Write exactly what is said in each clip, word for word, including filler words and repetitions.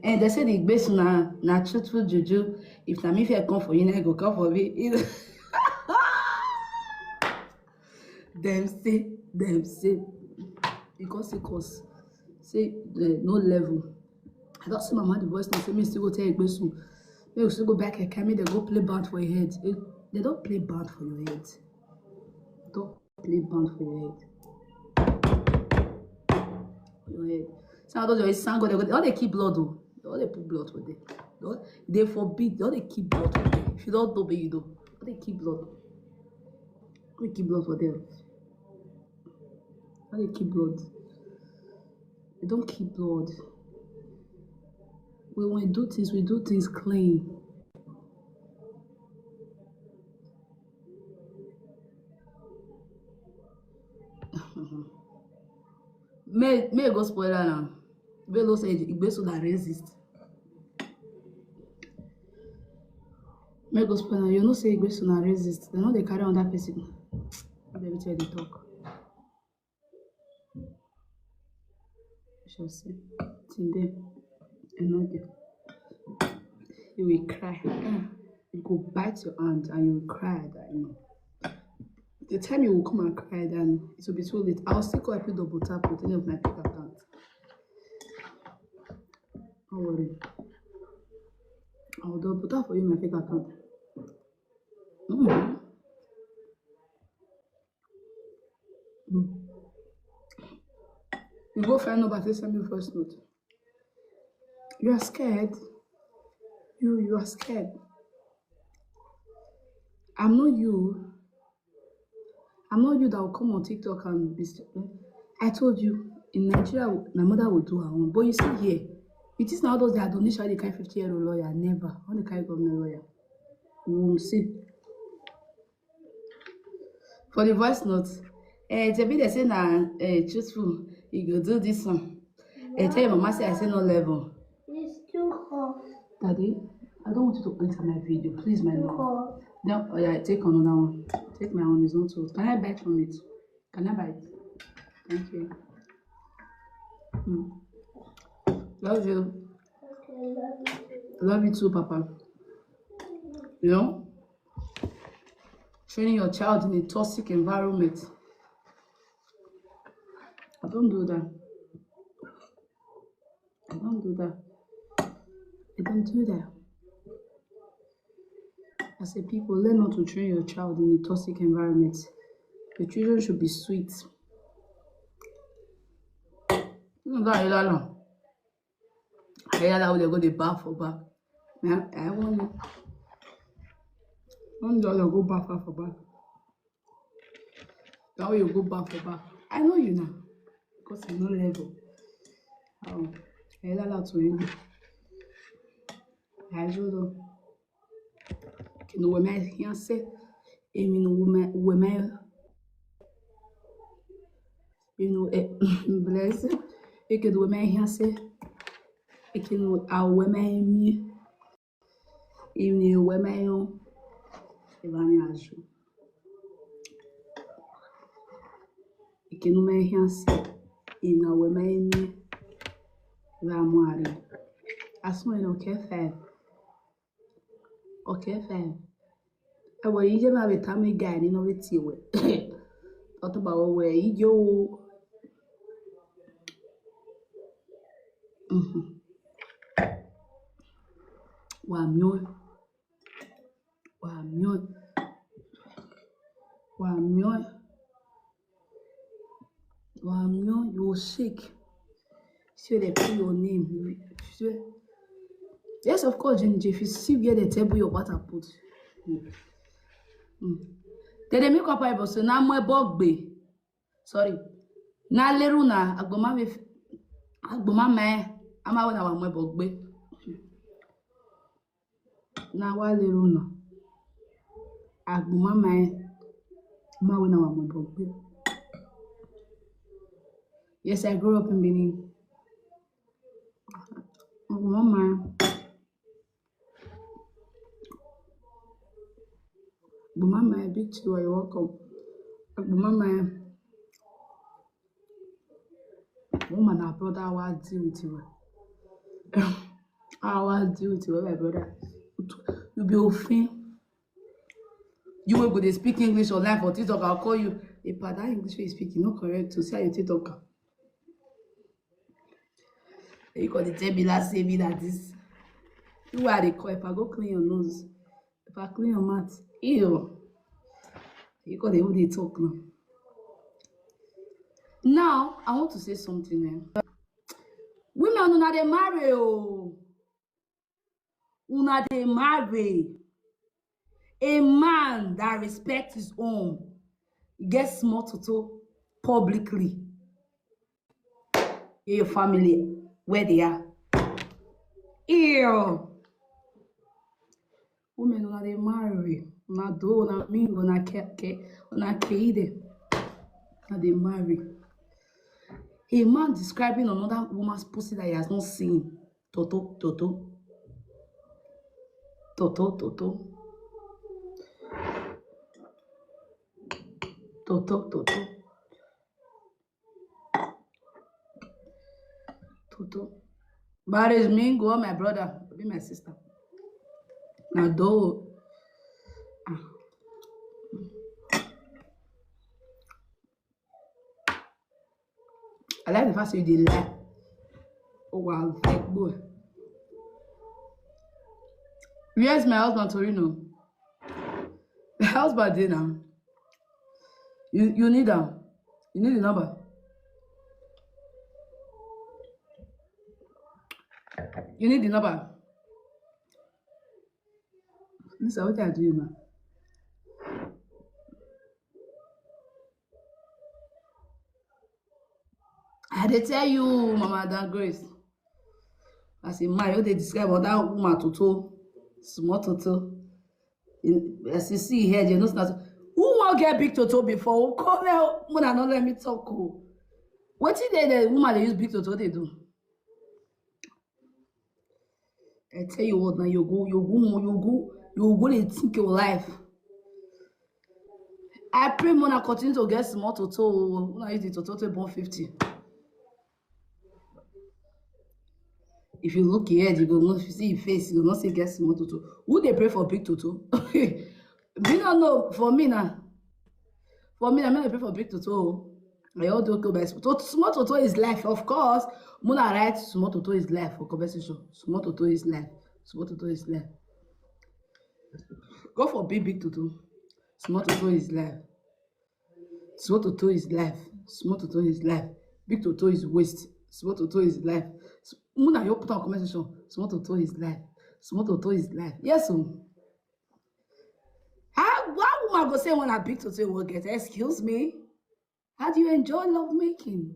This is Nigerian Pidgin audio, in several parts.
And they say the best na na truthful juju. If na me fit come for you, na go come for me. Dem say, dem say, because it cause say uh, no level. I don't see my mother voice now. Say me still go tell Igbesu. Make we still go back and carry them go play band for your head. Eh, they don't play band for your head. Don't play band for your head. For your head. So I don't just sound good. They go- They don't dey keep blood though. They don't dey put blood for there. They don't- They forbid. They don't dey keep blood for there. If you don't know, you know. They don't dey keep blood. They keep blood for there. They don't dey keep blood. They don't keep blood. We when we do things, we do things clean. May may go spoiler now. Bello said Igbesu na racist. May go spoiler. You know say Igbesu na racist. They no dey carry on that person. Let me tell you the talk. Shall see. Till then, I no get. You will cry. Ah, you go bite your hand and you will cry that you know. The time you will come and cry, then it will be too late. I'll still call you double tap with any of my fake account. Don't worry. I'll double tap for you my fake account. Mm-hmm. Mm. You go find number, take send me voice note. You are scared. You you are scared. I'm not you. I'm not you that will come on TikTok and be st- I told you in Nigeria, my mother will do her own. But you see here, it is now those that donation they carry fifty year old lawyer. Never. Only carry government lawyer. We will see. For the voice note, eh, Tebi they say na eh, truthful. You go do this one. Eh, tell your mama say I say no level. It's too hot. Daddy, I don't want you to enter my video, please, my love. No, oh yeah, take another one. Take my own, it's not too. Can I bite from it? Can I bite? Thank you. Hmm. Love you. Okay, love you too. Love you too, Papa. You know, training your child in a toxic environment. I don't do that. I don't do that. I don't do that. I say people learn not to train your child in a toxic environment. Your children should be sweet. You know that Ayala. Ayala will go the bar for bar. Yeah, I want you. One dollar go bar for bar. That way you go back for back. I know you now. Because I know level. Oh, I allow to you. I don't know. Kinu weme hianse. Emi no weme weme. You know, eh, bless. Ekinu weme hianse. Ekinu aweme mi. Imi weme yo. Evani ajo. Ekinu me hianse. Ina weme mi. Eva muari. Asun eno kefe. Okay, fine. Ewe ije ma be tami guy ni no be ti we. Oto ba we ije o. Mhm. Wa mio. Wa mio. Wa mio. Wa mio, you will shake. See they put your name. You swear. Yes, of course, Jenny J, if you see where they table your butter put. Mm. Mm. Then they make up Bible, so now my bog be. Sorry. Now Leruna, Agboma me, Agboma me, I'm out our my bog be. Na wa Leruna. Agboma my, my when our my bog be. Yes, I grew up in Benin. Agboma my. Agboma my big chiwa, you're welcome. Agboma my. Woman, our brother, wa deal with you. How I deal with you, my brother? You be ofin. You wey go dey speak English online for TikTok, I'll call you. Hey, pa, that English wey you speak, e no correct. To see how you take talk am. You go dey tell me last say me that this. You are the call. If I go clean your nose, if I clean your mouth, ew. You go dey who dey talk now. Now I want to say something. Eh? Women, una dey marry o. Una dey marry. A man that respects his home gets small toto publicly. Your family, where they are. Ew. Women, una dey marry. Una do, una mingle, una ke, ke, una keide. Una dey marry. A man describing another woman's pussy that he has not seen. Toto, toto. Toto, toto. Toto, toto. Toto. Marriage mingle, my brother, be my sister. Now do. Ah. I like the fact you dey lie. Oh wow, fake boy. Where's my husband, Torino? My husband dey now. You you need am. You need the number. You need the number. Lisa, what I do you now? I dey tell you, Mama Dan Grace. As a man, you dey describe other woman toto, small toto. As you see here, you know, who won't get big toto before? Who come here? Mona, not let me talk. Oh. What did the woman they use big toto they do? I tell you what now, you go, you go, you go, you go, they think your life. I pray Mona continue to get small toto. When I use the toto to born fifty. If you look here, you go not see your face, you go not see get small toto. Who they pray for big toto? Me no know. For me now, for me, I'm not pray for big toto. I all do okay by small toto. Small toto is life, of course. Mona write small toto is life for conversation. Small toto is life. Small toto is life. Go for big big toto. Small toto is life. Small toto is life. Small toto is life. Big toto is waste. Small toto is life. Muna, you put on comment section. Small toto is life. Small toto is life. Yes, so. How, why woman go say when I big toto will get? Excuse me? How do you enjoy love making?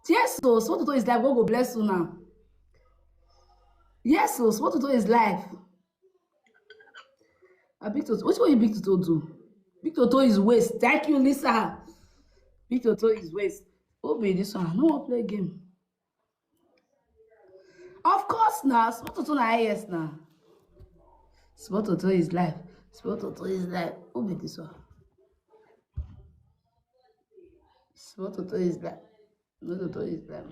Yes, so small toto is life. God go bless you now. Yes, so small toto is life. A big toto. What you big toto do? Big toto is waste. Thank you, Lisa. Big toto is waste. Who be this one? No one play game. Of course now. Small toto na yes now. Small toto is life. Small toto is life. Who be this one? Small toto is life. Small toto is life.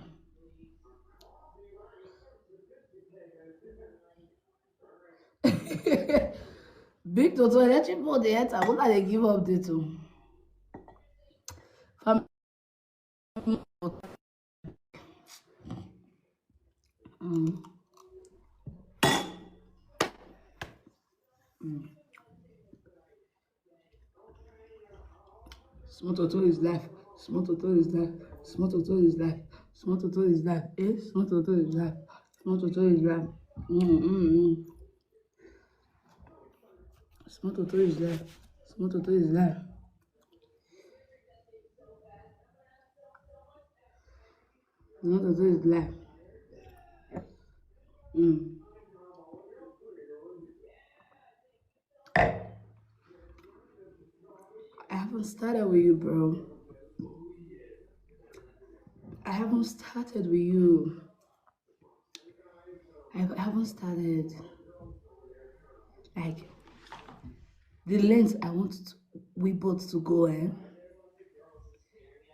Big toto, electric board dey enter. What are they give update to? Fam- Mm. Mm. Small toto is life. Small toto is life. Small toto is life. Small toto is life. Eh? Small toto is life. Small toto is life. Mm, mm, mm. Small toto is life. Small toto is life. Small toto is life. Mm. I haven't started with you, bro. I haven't started with you. I haven't started. Like, the length I want to, we both to go, eh?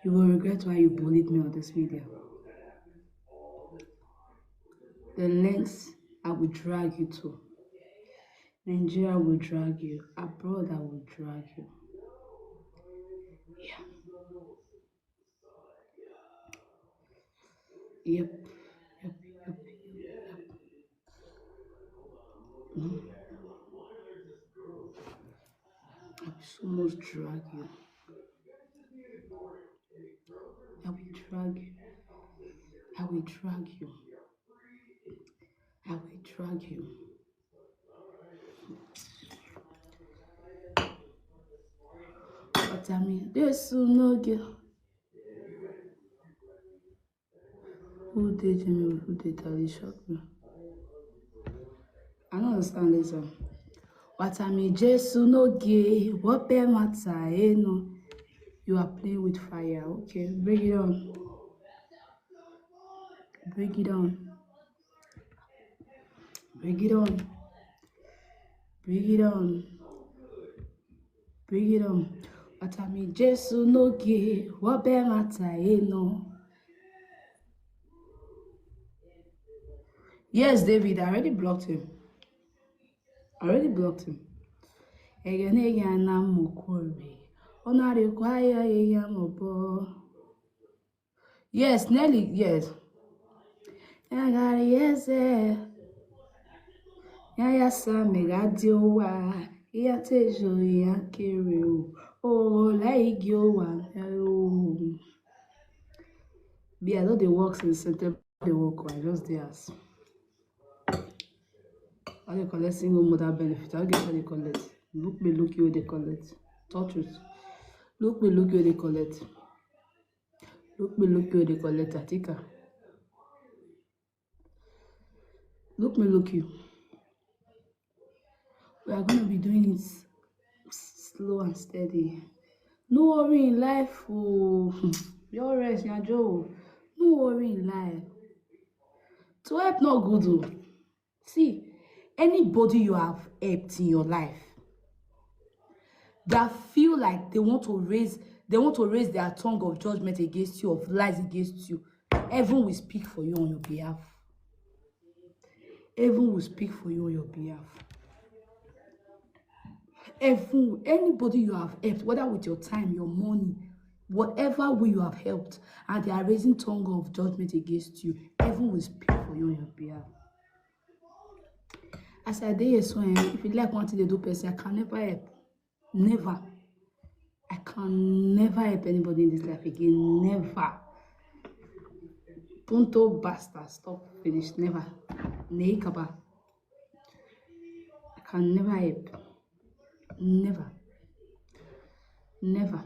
You will regret why you bullied me on this media. The lengths I will drag you to. Nigeria will drag you. Abroad, I will drag you. Yeah. Yep. Yep. Yep. Yep. Mm. I will so much drag you. I will drag you. I will drag you. I will drag you. But I mean, there's so no girl. Who did you know? Who did that? It shocked me. I don't understand this one. But I mean, Jesus no gay. What be matter? Eh, no. You are playing with fire. Okay, bring it on. Bring it on. Bring it on. Bring it on. Bring it on. But I mean, Jesus no gay. What be matter? Eh, no. Yes, David, I already blocked him. I already blocked him. Ege na-ege ana m okwu ori. Ọ na-arịkwa ya ihe ya ma ọ bụ. Yes, Nelly, yes. Ya gara ya eze. Ya ya sa mega dị ụwa. Ya tejo ya kere o. O la igi ụwa. Oh. Be I don dey work since September. Dey work, I just dey house. I dey collect single mother benefit. I get how dey collect. Look me, look you, dey collect. Talk truth. Look me, look you, dey collect. Look me, look you, dey collect. I take am. Look me, look you. We are gonna be doing it s-, slow and steady. No worry in life, oh. Your rest, your Joe. No worry in life. To help not good, oh. See, anybody you have helped in your life that feel like they want to raise, they want to raise their tongue of judgment against you, of lies against you, heaven will speak for you on your behalf. Heaven will speak for you on your behalf. Heaven, anybody you have helped, whether with your time, your money, whatever way you have helped, and they are raising tongue of judgment against you, heaven will speak for you on your behalf. As I dey here so, eh, if you like one thing they do person, I can never help. Never. I can never help anybody in this life again. Never. Punto, basta. Stop. Finish. Never. Neikaba. I can never help. Never. Never.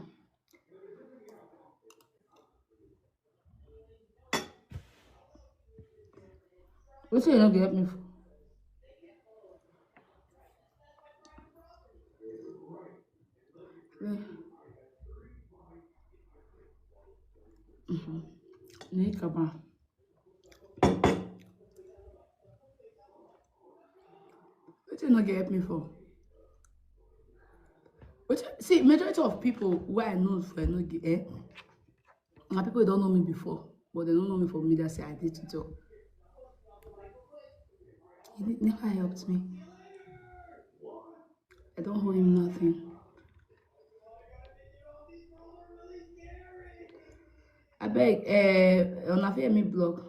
Wetin you no go help me for? Eh. Mm-hmm. Neikaba. Wetin you no go help me for? Wetin, see, majority of people wey I know for no get, eh? Na people wey don know me before, but they don't know me for me. That say I did it all. He ne-, never helped me. I don't owe him nothing. I beg, eh, una fit help me block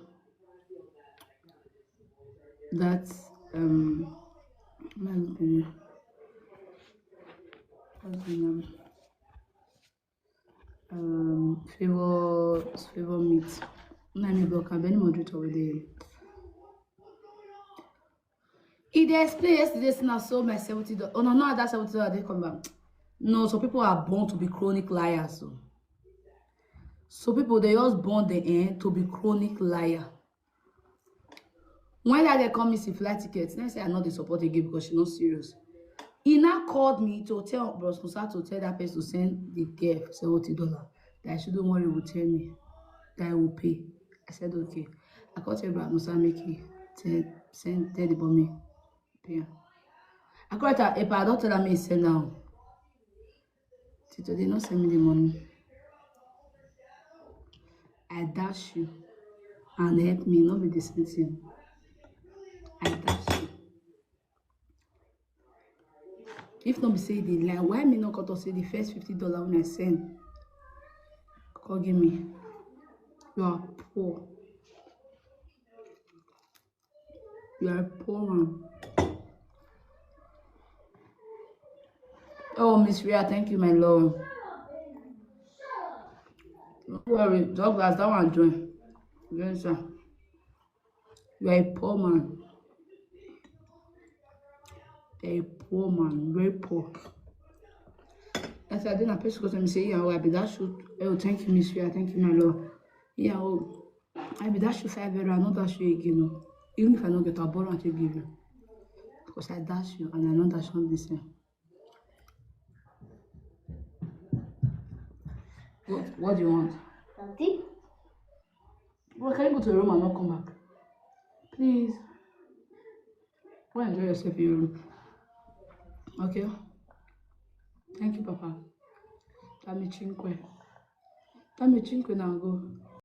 that, um, man, um, what's the name? Um, favor, favor meet. Una help me block am, any moderator wey dey. He dey explain yesterday, say na so my seventy dollars. Oh, no, no, that seventy dollars dey come back. No, some people are born to be chronic liars. So, some people, they just born the end to be chronic liar. When that girl come miss the flight ticket, then say I no dey support again because she not serious. He now called me to tell Bros Musa to tell that person to send the girl seventy dollars. That she don't worry, will tell me that I will pay. I said, "Okay." I called tell Bros Musa, make he tell, send, tell the bommy. Pay am. I called her, Epa, I don't tell her me send now. Till today, not send me the money. I dash you and help me, not be the same thing. If not be say they lie, why me not cut say the first fifty dollar when I send? Call give me. You are poor. You are a poor man. Oh, Miss Ria, thank you, my love. Don't worry, Douglas, that one join. Join, sir. You are a poor man. You are a poor man, very poor. As I did not pay school, me say, yeah, I be that shoot. Oh, thank you, Miss Ria. Thank you, my love. Yeah, oh, I be that shoot five euro. I know that shoot again, no. Even if I don't get a borrow, I take give you. Because I dash you and I know that shoot this thing. What, what do you want? Auntie, Well, can you go to your room and not come back? Please. Go and enjoy yourself in your room. Okay? Thank you, Papa. Dame cinco. Dame cinco now, go.